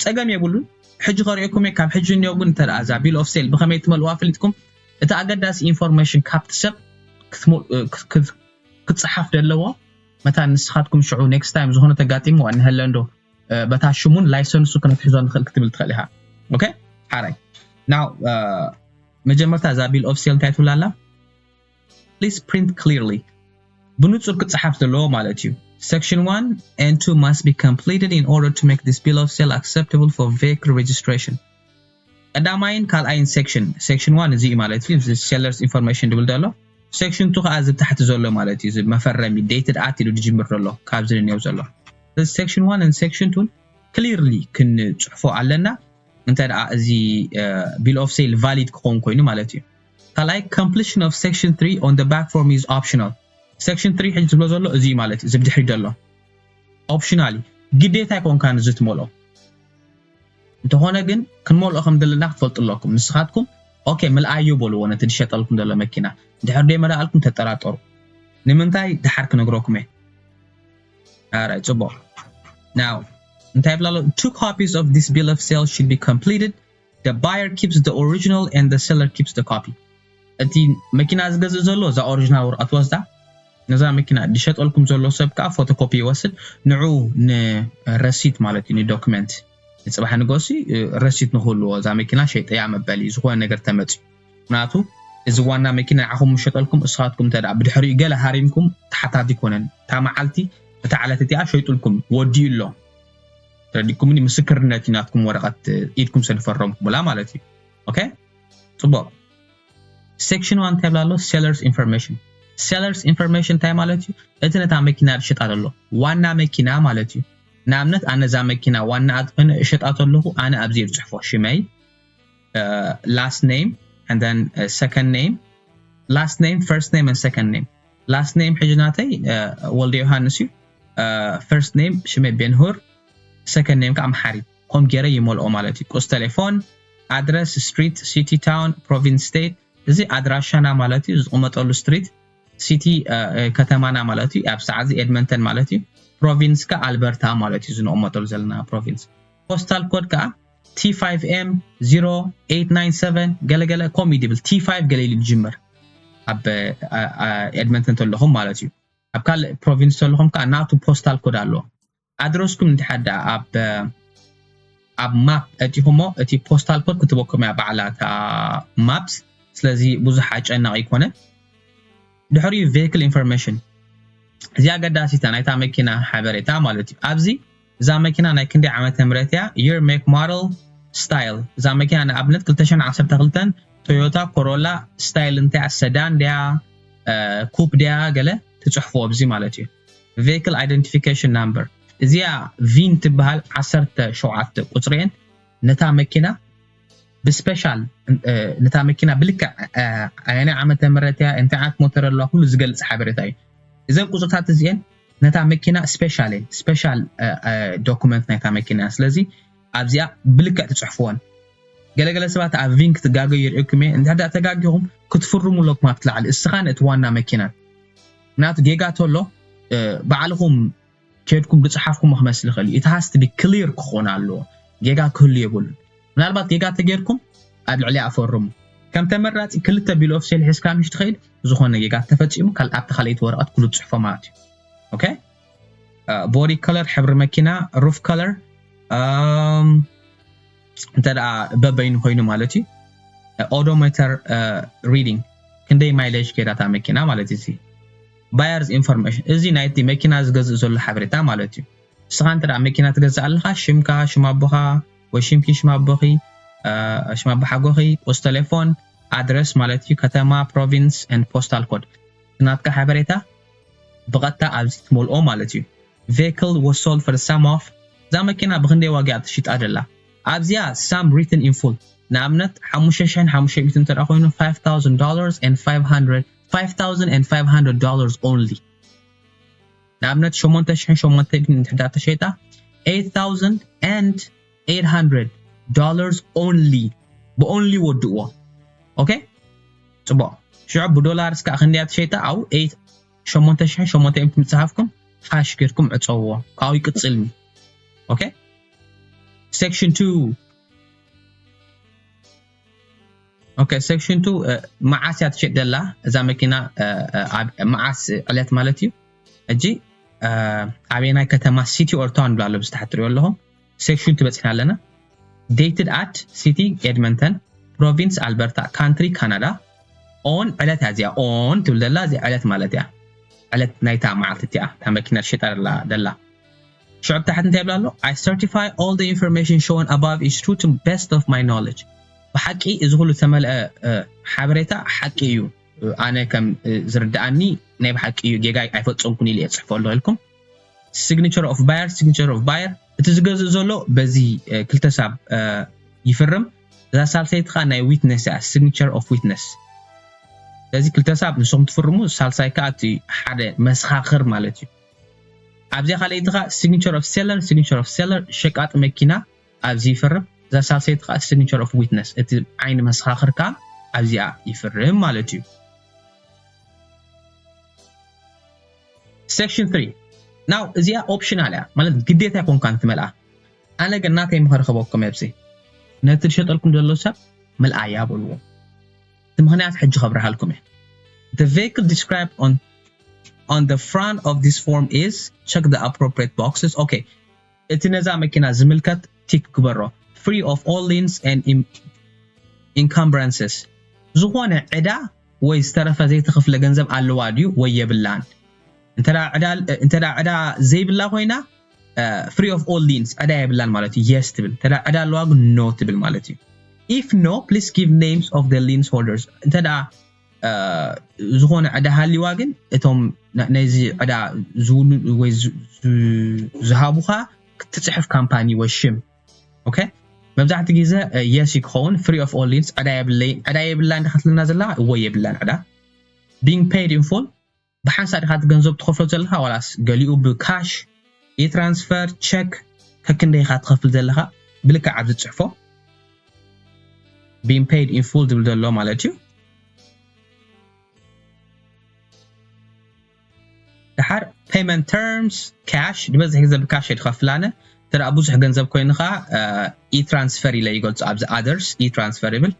ጸገም የብሉን። ሕጂ ከርእየኩም እየ። ካብ ሕጂ እኒኦ ግን እንተ እዛ bill of sale ብኸመይ ትመልዋ ኣፍሊጥኩም፣ እቲ ኣገዳሲ information ካብቲ ሰብ ክትሞ- ክት- ክት- ክጽሓፍ ዘለዎ መታን ንስኻትኩም ሽዑ next time ዝኾነ ተጋጢሙ እንሀለ እንዶ በታ ሽሙን license ኡ ክነትሕዞ ንኽእል ክትብል ትኽእል ኢኻ። Okay? ሓራይ now መጀመርታ እዛ bill of sale እንታይ ትብል ኣላ? Please print clearly. ብንጹር ክጽሓፍ ዘለዎ ማለት እዩ። Section one and two must be completed in order to make this bill of sale acceptable for vehicle registration. ቀዳማይን ካልኣይን section section one እዚ እዩ ማለት እዩ። Seller's information ድብል ዘሎ section two ከዓ እዚ ታሕቲ ዘሎ ማለት እዩ። እዚ መፈረሚ dated at ኢሉ ዝጅምር ዘሎ ካብዚ ንንየው ዘሎ section one and section two clearly ክንጽሕፎ ኣለና። እንተ ደኣ እዚ bill of sale valid ክኸውን ኮይኑ ማለት እዩ። ካልኣይ completion of section three on the back form is optional. Section three ሕጂ ዝብሎ ዘሎ እዚ ማለት እዚ ብድሕሪ ዘሎ optional ግዴታ ኣይኮንካን እዚ ትመልኦ። እንተኾነ ግን ክንመልኦ ከም ዘለና ክትፈልጡ ኣለኩም። ንስኻትኩም okay ምልኣዮ በልዎ ነቲ ዝሸጠልኩም ዘሎ መኪና። ድሕር ደይ መላኣልኩም ተጠራጠሩ። ንምንታይ ድሓር ክነግረኩም እየ። ኣራይ ጽቡቕ። Now እንታይ ይብላ ኣሎ? Two copies of this bill of sale should be completed. The buyer keeps the original and the seller keeps the copy. እቲ መኪና ዝገዝእ ዘሎ እዛ ኦሪጂናል ወረቐት ወስዳ ነዛ መኪና ዝሸጠልኩም ዘሎ ሰብ ከዓ ፎቶኮፒ ይወስድ። ንዑ ንረሲት ማለት እዩ ንዶክመንት ንፅባሕ ንጎሲ ረሲት ንክህልዎ እዛ መኪና ሸይጠያ መበሊ ዝኾነ ነገር ተመፅዩ። ምክንያቱ እዚ ዋና መኪና ንዓኹም ምሸጠልኩም እስኻትኩም እንተ ብድሕሪኡ ገለ ሃሪምኩም ተሓታት ይኮነን። እታ መዓልቲ እታ ዕለት እቲኣ ሸይጡልኩም ወዲኡ ኣሎ። ተረዲኩምኒ? ምስክርነት እዩ ናትኩም ወረቐት ኢድኩም ሰድፈረምኩምላ ማለት እዩ። Okay? ጽቡቕ። Section one እንታይ ይብላ ኣሎ? Seller's information። Seller's information እንታይ ማለት እዩ? እቲ ነታ መኪና ዝሸጣ ዘሎ ዋና መኪና ማለት እዩ። ንኣብነት ኣነ እዛ መኪና ዋና ኣትኮነ እሸጣ ተለኹ ኣነ ኣብዚ ዝጽሕፎ ሽመይ last name and then second name last name first name and second name last name ሕጂ ናተይ ወልደ ዮሃንስ እዩ። First name ሽመይ ቤንሁር second name ከዓ መሓሪ። ከም ገይረ ይመልኦ ማለት እዩ። ቁጽሪ ቴሌፎን፣ ኣድረስ፣ ስትሪት፣ ሲቲ፣ ታውን፣ ፕሮቪንስ፣ ስቴት። እዚ ኣድራሻና ማለት እዩ። ዝቕመጠሉ ስትሪት ሲቲ ከተማና ማለት እዩ። ኣብ ሰዓት እዚ ኤድመንተን ማለት እዩ። ፕሮቪንስ ከ ኣልበርታ ማለት እዩ። ዝንቕመጠሉ ዘለና ፕሮቪንስ። ፖስታል ኮድ ከዓ T five M zero eight nine seven ገለገለ ኮም ይድብል T five ገለ ኢሉ ዝጅምር ኣብ ኤድመንተን ተለኹም ማለት እዩ። ኣብ ካልእ ፕሮቪንስ ተለኹም ከዓ ናቱ ፖስታል ኮድ ኣለዎ። ኣድረስኩም እንድሕር ደኣ ኣብ ኣብ ማፕ ኣእቲኹሞ እቲ ፖስታል ኮድ ክትበኩም እያ ባዕላ እታ ማፕስ። ስለዚ ብዙሕ ኣጨናቂ ኣይኮነ። ድሕሪኡ ቬክል ኢንፎርሜሽን፣ እዚ ኣገዳሲታ ናይታ መኪና ሓበሬታ ማለት እዩ። ኣብዚ እዛ መኪና ናይ ክንደይ ዓመተ ምህረት እያ፣ year make model style። እዛ መኪና ንኣብነት ክልተ ሽሕን ዓሰርተ ክልተን ቶዮታ ኮሮላ ስታይል እንታይ እያ፣ ሰዳን ድያ ኩፕ ድያ ገለ ትፅሕፍዎ ኣብዚ ማለት እዩ። Vehicle identification number እዚኣ ቪን ትበሃል ዓሰርተ ሸውዓተ ቁፅሪኤን ነታ መኪና ብስፔሻል ነታ መኪና ብልክዕ ኣየናይ ዓመተ ምህረት እያ እንታይ ዓይነት ሞተር ኣለዋ ኩሉ ዝገልፅ ሓበሬታ እዩ። እዘን ቁፅርታት እዚኤን ነታ መኪና ስፔሻል እየን ስፔሻል ዶኩመንት ናይታ መኪና እያ። ስለዚ ኣብዚኣ ብልክዕ ትፅሕፍወን። ገለገለ ሰባት ኣብ ቪን ክትጋገዩ ይርእኩም እየ። እንድሕር ደኣ ተጋጊኹም ክትፍርሙ ኣለኩም ኣብቲ ላዕሊ እስኻን እቲ ዋና መኪናን። ምክንያቱ ጌጋ ተሎ ባዕልኹም ከድኩም ዝፀሓፍኩሞ ክመስል ይኽእል እዩ። It has to be clear ክኾን ኣለዎ። ጌጋ ክህሉ የብሉን። ምናልባት ጌጋ ተጌርኩም ኣብ ልዕሊኣ ፈርሙ። ከም ተመራፂ ክልተ ቢል ኦፍ ሴል ሒዝካ ምሽ ትኸይድ ዝኾነ ጌጋ ተፈፂሙ ኣብቲ ካልኣይቲ ወረቐት ኩሉ ትፅሕፎ ማለት እዩ። Okay? Body color ሕብሪ መኪና፣ roof color እንተ ደኣ በበይኑ ኮይኑ ማለት እዩ። Odometer reading ክንደይ ማይሌጅ ከይዳ እታ መኪና ማለት እዩ። Buyer's information እዚ ናይቲ መኪና ዝገዝእ ዘሎ ሓበሬታ ማለት እዩ። ንስኻ እንተ ደኣ መኪና ትገዝእ ኣለኻ ሽምካ፣ ሽም ኣቦኻ ወይ ሽምኪ፣ ሽም ኣቦኺ፣ ሽም ኣቦሓጎኺ፣ ቁጽሪ ቴሌፎን፣ ኣድረስ ማለት እዩ፣ ከተማ፣ ፕሮቪንስ and postal code ናትካ ሓበሬታ ብቐጥታ ኣብዚ ትመልኦ ማለት እዩ። Vehicle was sold for the sum of እዛ መኪና ብክንደይ ዋጋ እያ ትሽጣ ደላ ኣብዚኣ sum written in full ንኣብነት ሓሙሽተ ሽሕን ሓሙሽተ ሚእትን እንተ ኮይኑ five thousand dollars and five hundred five thousand and five hundred dollars only። ንኣብነት ሸሞንተ ሽሕን ሸሞንተ ሚእትን እንድሕዳ ተሸይጣ eight thousand and eight hundred dollars only። ብ only ወድእዎ። Okay? ጽቡቕ። ሽዑ ብዶላርስ ከዓ ክንደያ ተሸይጣ ኣብኡ ሸሞንተ ሽሕን ሸሞንተ ሚእትን ምጽሓፍኩም ካሽ ጌርኩም ዕጸውዎ። ካብኡ ይቅጽልኒ። Okay? Section two. Okay, section two. መዓስ እያ ትሸጥ ዘላ እዛ መኪና? መዓስ ዕለት ማለት እዩ። እጂ ኣበየናይ ከተማ፣ city or town ብላ ኣሎ ብዝታሕት ትሪኦ ኣለኹም። Section two በፂሕና ኣለና። Dated at city Edmonton, province Alberta, country Canada, on ዕለት እያ እዚኣ። On ትብል ዘላ እዚኣ ዕለት ማለት እያ። ዕለት ናይታ መዓልቲ እቲኣ እታ መኪና ትሸጣ ዘላ። ሽዑ ብታሕቲ እንታይ ይብላ ኣሎ? I certify all the information shown above is true to best of my knowledge. ብሓቂ እዚ ኩሉ ዝተመልአ ሓበሬታ ሓቂ እዩ። ኣነ ከም ዝርድኣኒ ናይ ብሓቂ እዩ፣ ጌጋ ኣይፈፀምኩን ኢለ እየ ፅሕፎ ኣለኹ ኢልኩም። Signature of buyer, signature of buyer። እቲ ዝገዝእ ዘሎ በዚ ክልተ ሳብ ይፍርም። እዛ ሳልሰይቲ ከዓ ናይ witness እያ፣ signature of witness። ስለዚ ክልተ ሳብ ንስኹም ትፍርሙ፣ ሳልሳይ ከዓ እቲ ሓደ መስኻኽር ማለት እዩ። ኣብዚኣ ካልኣይቲ ከዓ signature of seller, signature of seller፣ ሸቃጢ መኪና ኣብዚ ይፍርም። እዛ ሳልሰይቲ ከዓ signature of witness፣ እቲ ዓይኒ መስኻኽር ከዓ ኣብዚኣ ይፍርም ማለት እዩ። Section three። Now እዚኣ optional እያ ማለት ግዴታ ኣይኮንካን ትመልኣ። ኣነ ግን ናተይ ምኽሪ ክበኩም ኣብዚ ነቲ ዝሸጠልኩም ዘሎ ሰብ ምልኣያ በልዎ። እቲ ምኽንያት ሕጂ ከብርሃልኩም እየ። The vehicle described on on the front of this form is, check the appropriate boxes. Okay፣ እቲ ነዛ መኪና ዝምልከት ቲክ ግበሮ። Free of all liens and encumbrances። ዝኾነ ዕዳ ወይ ዝተረፈ ዘይተኸፍለ ገንዘብ ኣለዋ ድዩ ወይ የብላን? እንተ ዕዳ ዘይብላ ኮይና፣ free of all liens፣ ዕዳ የብላን ማለት እዩ፣ yes ትብል። እንተ ዕዳ ኣለዋ ግን no ትብል ማለት እዩ። If no, please give names of the liens holders። እንተ ዝኾነ ዕዳ ሃልይዋ ግን እቶም ነዚ ዕዳ ዝውኑ ወይ ዝሃቡኻ ክትፅሕፍ ካምፓኒ ወይ ሽም። Okay፣ መብዛሕትኡ ግዜ yes እዩ ክኸውን። Free of all liens፣ ዕዳ የብለይ፣ ዕዳ የብላን ዲኻ ትብለና ዘላ? እወ የብላን ዕዳ። Being paid in full፣ ብሓንሳእ ዲኻ እቲ ገንዘብ ትኸፍሎ ዘለኻ ዋላስ ገሊኡ ብካሽ፣ e-transfer፣ ቸክ፣ ከክንደይ ኢኻ ትኸፍል ዘለኻ? ብልክዕ ኣብዚ ትፅሕፎ being paid in full ዝብል ዘሎ ማለት እዩ። ድሓር payment terms፣ cash፣ ዝበዝሕ ግዜ ብካሽ እየ ዝኸፍል ኣነ። እንተ ደኣ ብዙሕ ገንዘብ ኮይኑ ኸዓ e-transfer ኢለ ይገልጾ። ኣብዚ others e-transfer ይብል።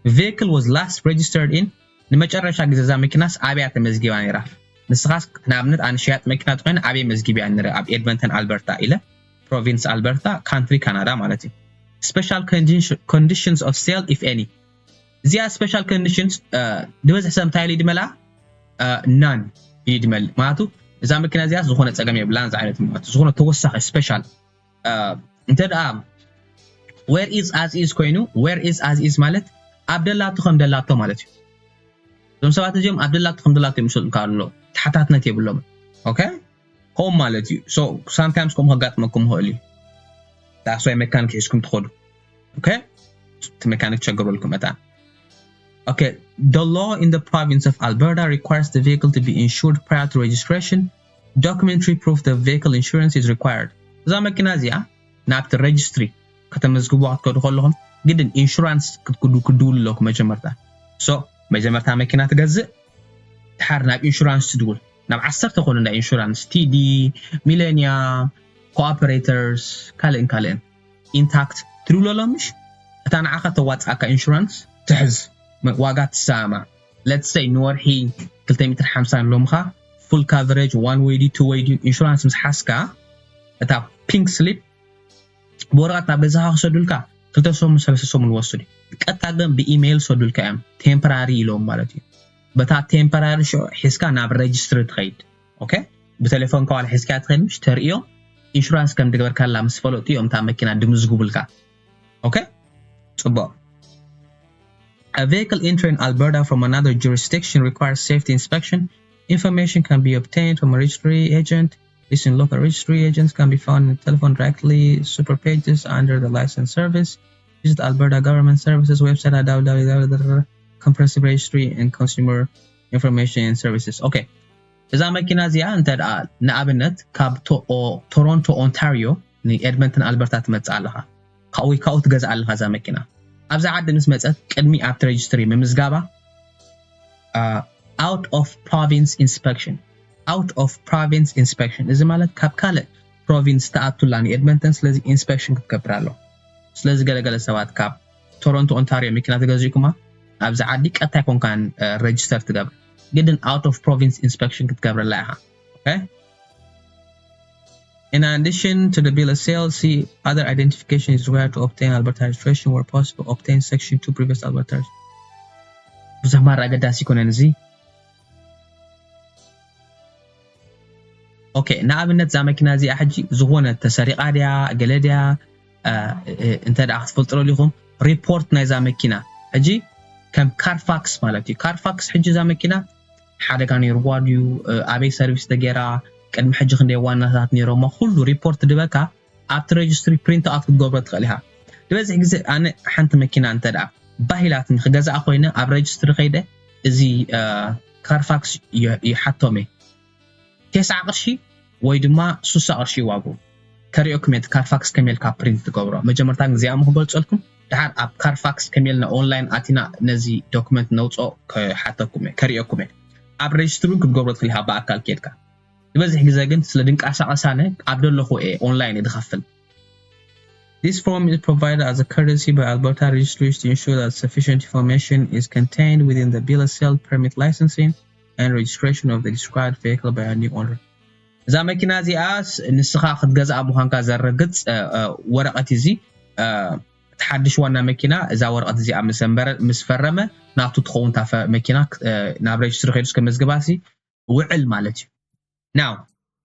Vehicle was last registered in፣ ንመጨረሻ ግዜ እዛ መኪናስ ኣበያ ተመዝጊባ ነይራ? ንስኻስ ንኣብነት ኣነ ሸያጥ መኪና ተኾይነ ኣበይ መዝጊብያ ነይረ? ኣብ ኤድመንተን ኣልበርታ ኢለ፣ ፕሮቪንስ ኣልበርታ፣ ካንትሪ ካናዳ ማለት እዩ። Special conditions of sale if any። እዚኣ special conditions ንበዝሕ ሰብ እንታይ ኢሉ ድመላ? None ኢሉ ድመል። ምክንያቱ እዛ መኪና እዚኣ ዝኾነ ጸገም የብላን፣ እዛ ዓይነት ማለት ዝኾነ ተወሳኺ special እንተ ደኣ where is as is ኮይኑ፣ where is as is ማለት ኣብ ደላቶ ከም ደላቶ ማለት እዩ። እዞም ሰባት እዚኦም ኣብ ደላቶ ከም ደላቶ እዮም ዝሸጡልካ ኣሎ፣ ተሓታትነት የብሎም። ኦኬ፣ ከምኡ ማለት እዩ። So sometimes ከምኡ ከጋጥመኩም ይኽእል እዩ። That's why መካኒክ ሒዝኩም ትኸዱ። ኦኬ፣ እቲ መካኒክ ትሸገረልኩም መታን። Okay, the law in the province of Alberta requires the vehicle to be insured prior to registration. Documentary proof the vehicle insurance is required. እዛ መኪና እዚኣ ናብቲ ሬጅስትሪ ከተመዝግቡ ክትከዱ ከለኹም ግድን ኢንሹራንስ ክትክዱ ክድውሉ ኣለኩም መጀመርታ። So መጀመርታ መኪና ትገዝእ፣ ድሓር ናብ ኢንሹራንስ ትድውል። ናብ ዓሰርተ ኮኑ እንዳ ኢንሹራንስ፣ ቲዲ፣ ሚሌኒያ፣ ኮኦፐሬተርስ፣ ካልእን ካልእን ኢንታክት ትድውለሎም። ምሽ እታ ንዓኻ ተዋፅኣካ ኢንሹራንስ ትሕዝ፣ ዋጋ ትሰማማዕ። Let's say ንወርሒ ክልተ ሚእትን ሓምሳን ኣለምኻ፣ ፉል ካቨሬጅ፣ ዋን ወይ ድዩ ቱ ወይ ድዩ ኢንሹራንስ ምስ ሓዝካ፣ እታ ፒንክ ስሊፕ ብወረቐት ናብ ገዛኻ ክሰዱልካ ክልተ ሰሙን ሰለስተ ሰሙን ይወስድ እዩ። ቀጥታ ግን ብኢሜይል ሰዱልካ እዮም፣ ቴምፖራሪ ኢሎም ማለት እዩ። በታ ቴምፖራሪ ሽዑ ሒዝካ ናብ ሬጅስትሪ ትኸይድ። ኦኬ፣ ብቴሌፎንካ ዋላ ሒዝካ ትኸይድ፣ ምሽ ተርእዮም ኢንሹራንስ ከም ዝገበርካላ ምስ ፈለጡ እዮም እታ መኪና ድምዝግቡልካ። ኦኬ፣ ፅቡቕ። A vehicle entering Alberta from another jurisdiction requires safety inspection. Information can be obtained from a registry agent. Listing local registry agents can be found in the telephone directory, super pages under the license service. Visit Alberta Government Services website at www comprehensive registry and consumer information and services. Okay. እዛ መኪና እዚኣ እንተ ደኣ ንኣብነት ካብ ቶሮንቶ ኦንታሪዮ ንኤድመንተን ኣልበርታ ትመጽእ ኣለኻ፣ ካብኡ ወይ ካብኡ ትገዝእ ኣለኻ እዛ መኪና። ኣብዛ ዓዲ ምስ መጸት ቅድሚ ኣብቲ ሬጅስትሪ ምምዝጋባ out of province inspection፣ out of province inspection፣ እዚ ማለት ካብ ካልእ ፕሮቪንስ ተኣቱላ ንኤድመንተን፣ ስለዚ ኢንስፔክሽን ክትገብር ኣሎ። ስለዚ ገለገለ ሰባት ካብ ቶሮንቶ ኦንታሪዮ መኪና ተገዚእኩማ ኣብዚ ዓዲ ቀጥታ ኣይኮንካን register ትገብር ግድን out of province inspection ክትገብረላ ኢኻ okay In addition to the bill of sale, see other identification is required to obtain Alberta registration where possible. Obtain section two previous Alberta. ብዙሕ ማራ ኣገዳሲ ይኮነን እዚ okay ንኣብነት እዛ መኪና እዚኣ ሕጂ ዝኾነ ተሰሪቓ ድያ ገለ ድያ እንተ ደኣ ክትፈልጡ ደሊኹም report ናይዛ መኪና ሕጂ ከም ካርፋክስ ማለት እዩ ካርፋክስ ሕጂ እዛ መኪና ሓደጋ ነይርዋ ድዩ ኣበይ service ተገይራ ቅድሚ ሕጂ ክንደይ ዋናታት ነይሮማ ኩሉ report ድበካ ኣብቲ registry print out ክትገብሮ ትኽእል ኢኻ ዝበዝሕ ግዜ ኣነ ሓንቲ መኪና እንተ ደኣ ባሂላትኒ ክገዝኣ ኮይነ ኣብ registry ከይደ እዚ ካርፋክስ ይሓቶም እየ ቴስዓ ቅርሺ ወይ ድማ ሱሳ ቅርሺ ዋጉ ከሪኦኩም እየ ካርፋክስ ከመይ ኢልካ print ትገብሮ መጀመርታ ግዜኣ ክገልፀልኩም ድሓር ኣብ ካርፋክስ ከመይ ኢልና online ኣቲና ነዚ document ነውፅኦ ክሓተኩም እየ ከሪኦኩም እየ ኣብ registry እውን ክትገብሮ ትኽእል ኢኻ ብኣካል ከይድካ ዝበዝሕ ግዜ ግን ስለ ድንቃሳቐስ ኣነ ኣብ ደለኹ እየ online እየ ዝኸፍል This form is provided as a courtesy by Alberta Registries to ensure that sufficient information is contained within the bill of sale, permit licensing, and registration of the described vehicle by a new owner. እዛ መኪና እዚኣ ንስኻ ክትገዝኣ ምዃንካ ዘረግጽ ወረቐት እዚ እቲ ሓድሽ ዋና መኪና እዛ ወረቐት እዚኣ ምስ ፈረመ ናቱ ትኸውን እታ መኪና ናብ registry ከይዱ ከመዝግባ ውዕል ማለት እዩ now